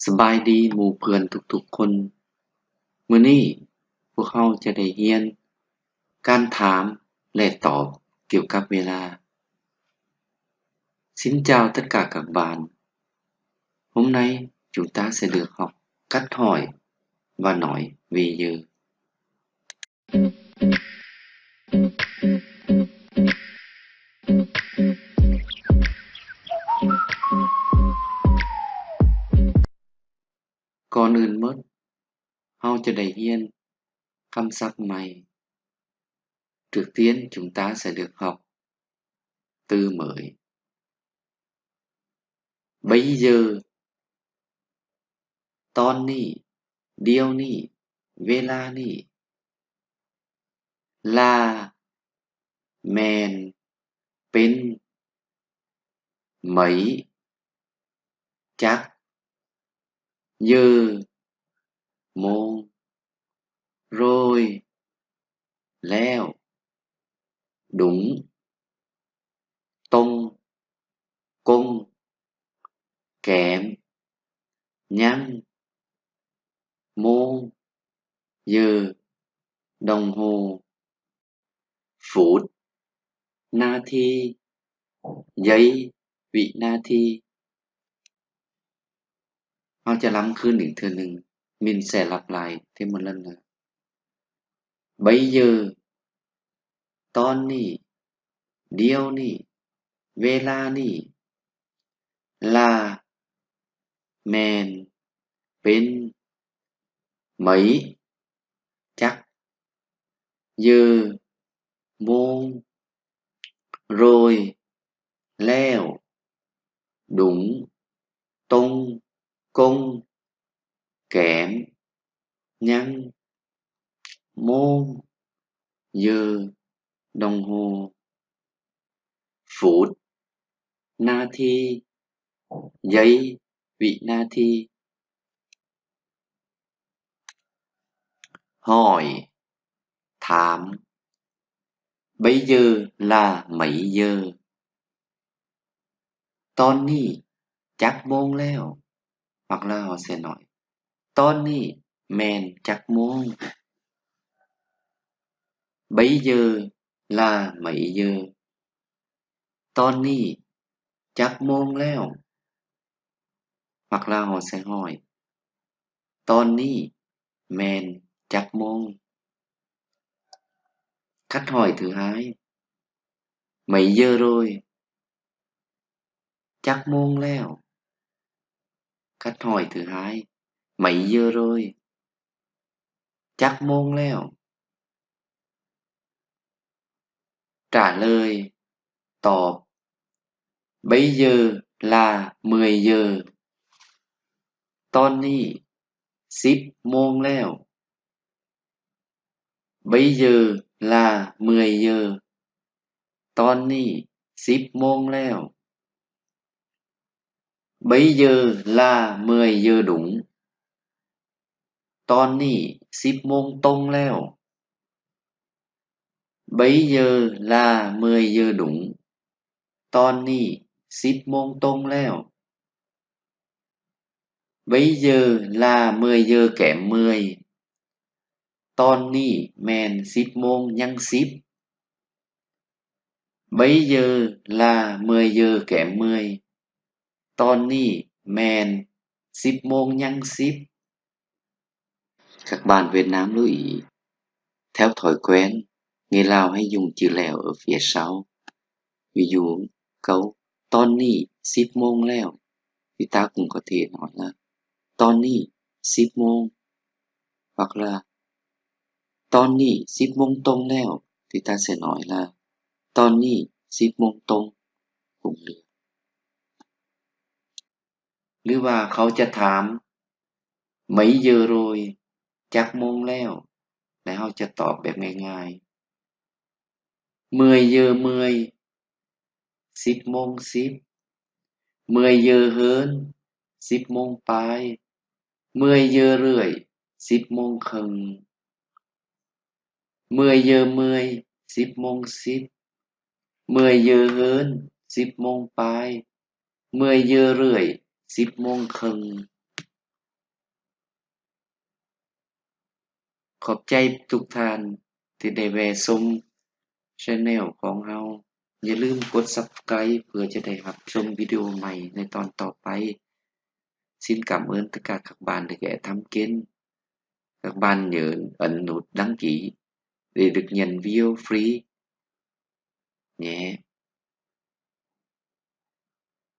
ສະບາຍດີໝູ່ເພື່ອນທຸກໆຄົນ. ມື້ນີ້ພວກເຮົາຈະໄດ້ຮຽນການຖາມ ແລະ ຕອບກ່ຽວກັບເວລາ. Xin chào tất cả các bạn. Hôm nay chúng ta sẽ được học cắt hỏi và nói về giờ. ກ່ອນອື່ນໝົດ, ເຮົາຈະໄດ້ຮຽນຄຳສັບໃໝ່. Trước tiên chúng ta sẽ được học từ mới. Bây giờ, ຕອນນີ້, ດຽວນີ້, ເວລານີ້. Là ແມ່ນ, ເປັນ, ໄໝ ຈັກ, ເຢີ ໂມງ, ໂຣຍ ແລ້ວ, ດຸງ, ຕົງ, ກົງ, ແກມ, ຍັງ, ໂມງ, ເຢີ, ດອງໂຮ. Phút, ນາທີ, giây, ວິນາທີ. ເຮົາຈະລຳຄືນອີກເທື່ອໜຶ່ງ, mình sẽ lặp lại thêm một lần nữa. Bây giờ, ຕອນນີ້, ດຽວນີ້, ເວລານີ້. Là ແມ່ນ, ເປັນ, ໄໝ ຈັກ, ເຢີ ໂມງ, ໂຣຍ ແລ້ວ, ດຸງ, ຕົງ, ກົງ, ແກມ, ຍັງ, ໂມງ, ເຢີ, ດອງໂຮ. Phút, ນາທີ, giây, ວິນາທີ. Hỏi, ຖາມ. Bây giờ là mấy giờ? ຕອນນີ້ຈັກໂມງແລ້ວ? Hoặc là hỏi sẽ nói, ຕອນນີ້ແມ່ນຈັກໂມງ? Bây giờ là mấy giờ? ຕອນນີ້ຈັກໂມງແລ້ວ? Hoặc là hỏi sẽ hỏi, ຕອນນີ້ແມ່ນຈັກໂມງ? Cắt hỏi thứ hai, mấy giờ rồi? ຈັກໂມງແລ້ວ? Cắt hỏi thứ hai, mấy giờ rồi? ຈັກໂມງແລ້ວ? Trả lời, ຕອບ. Bây giờ là mười giờ. ຕອນນີ້ສິບໂມງແລ້ວ. Bây giờ là mười giờ. ຕອນນີ້ສິບໂມງແລ້ວ. Bây giờ là mười giờ đúng. ຕອນນີ້ສິບໂມງຕົງແລ້ວ. Bây giờ là mười giờ đúng. ຕອນນີ້ສິບໂມງຕົງແລ້ວ. Bây giờ là mười giờ kém mười. ຕອນນີ້ແມ່ນສິບໂມງຍັງສິບ. Bây giờ là mười giờ kém mười. ຕອນນີ້ແມ່ນສິບໂມງຍັງສິບ. Các bạn Việt Nam lưu ý, theo thói quen, người Lào hay dùng chữ lẻo ở phía sau. Ví dụ, câu ຕອນນີ້ສິບໂມງແລ້ວ. Thì ta cũng có thể nói là ຕອນນີ້ສິບໂມງ. Hoặc là ຕອນນີ້ສິບໂມງຕົງແລ້ວ. Thì ta sẽ nói là ຕອນນີ້ສິບໂມງຕົງ. Cũng được. ຫຼືວ່າເຂົາຈະຖາມ Mấy giờ rồi? ຈັກໂມງແລ້ວ? ແລະເຮົາຈະຕອບແບບງ່າຍໆ. Mười giờ mười, ສິບໂມງສິບ. Mười giờ hơn, ສິບໂມງປາຍ. Mười giờ rưỡi, ສິບໂມງເຄິ່ງ. Mười giờ mười, ສິບໂມງສິບ. Mười giờ hơn, ສິບໂມງປາຍ. Mười giờ rưỡi, ສິບໂມງເຄິ່ງ. ຂອບໃຈທຸກທ່ານທີ່ໄດ້ແວ່ຊົມ channel ຂອງເຮົາ. ຢ່າລືມກົດ Subscribe ເພື່ອຈະໄດ້ຮັບຊົມວິດີໂອໃໝ່ໃນຕອນຕໍ່ໄປ. ສຽນກຳເອີນ ຕະກາກຄັກບານ ເດັກແອທຳເກັນ ກາກບານເຫຍີນ ອັນໜູດດັງກີ ເດັກຍຽນວິໂອຟຣີ ແຫນ